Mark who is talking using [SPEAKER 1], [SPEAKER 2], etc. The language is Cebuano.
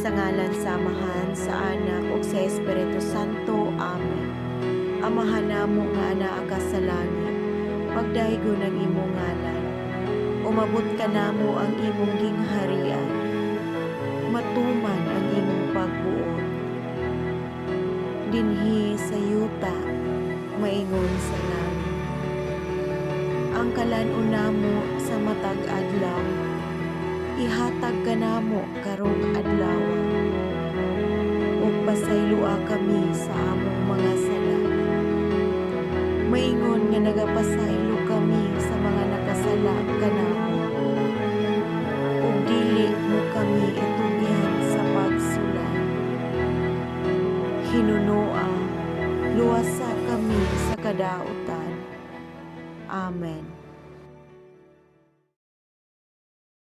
[SPEAKER 1] Sa ngalan sa Amahan, sa Anak ug sa Espiritu Santo. Amen. Amahan namo nga anaa ka sa langit, pagdaygon ang imong ngalan. Umabot kanamo ang imong gingharian. Matuman ang imong pagbuot dinhi sa yuta maingon sa langit. Ang kalan-on namo sa matag adlaw, ihatag kanamo karong adlaw. Ug pasayloa kami sa among mga sala, maingon nga nagapasaylo kami sa mga nakasala kanamo. Ug dili mo kami itugyan sa pagsulay. Hinunoa, luwasa kami sa kadautan. Amen.